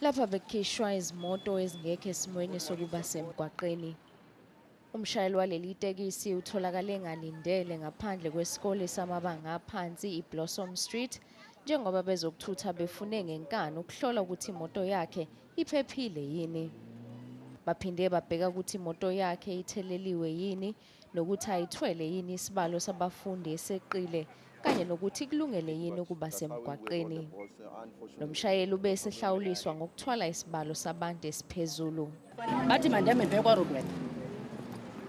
Lapha bekukhishwa izimoto ezingekho esimweni sokuba semgwaqeni. Umshayeli waleli tekisi utholakale engalindele ngaphandle kwesikole samabanga aphansi iBlossom Street njengoba bezokuthutha befune ngenkani ukuhlola ukuthi imoto yakhe iphephile yini. Baphinde babheka ukuthi imoto yakhe itheleliwe yini nokuthi ayithwele yini isibalo sabafundi eseqile kanye nokuthi kulungele yini ukuba semgwaqeni. Lo mshayeli ube esehlawuliswa ngokuthwala isibalo sabantu esiphezulu. Bathi mandihambe ndiye kwa-roadwork,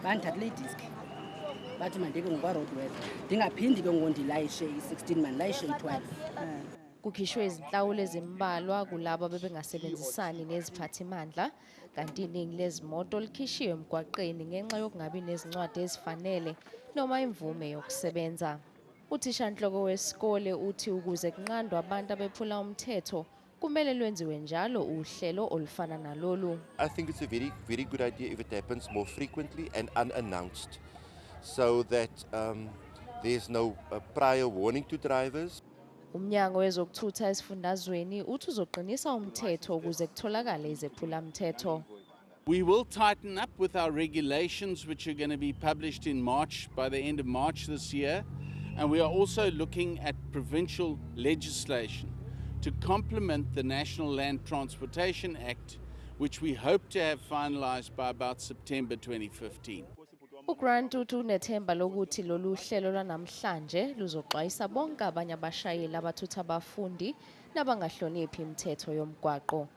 bandithathele idiski, bathi mandike ngokwa-roadwork, ndingaphindi ke ngoku ndilayishe i-16, mandilayishe i-12. Kukhishwe izinhlawulo ezimbalwa kulabo abebengasebenzisani neziphathimandla, kanti iningi lezimoto likhishiwe emgwaqeni ngenxa yokungabi nezincwadi ezifanele noma imvume yokusebenza. Uthishanhloko wesikole uthi ukuze kunqandwe abantu abephula umthetho kumele lwenziwe njalo uhlelo olufana nalolu. I think it's a very, very good idea if it happens more frequently and unannounced, so that there's no prior warning to drivers. Umnyango wezokuthutha esifundazweni uthi uzoqinisa umthetho ukuze kutholakale izephulamthetho. We will tighten up with our regulations, which are going to be published in March, by the end of March this year. And we are also looking at provincial legislation to complement the National Land Transportation Act, which we hope to have finalized by about September 2015. UGrant uthi unethemba lokuthi lolu hlelo lwanamhlanje luzoxwayisa bonke abanye abashayeli abathutha abafundi nabangahloniphi imithetho yomgwaqo.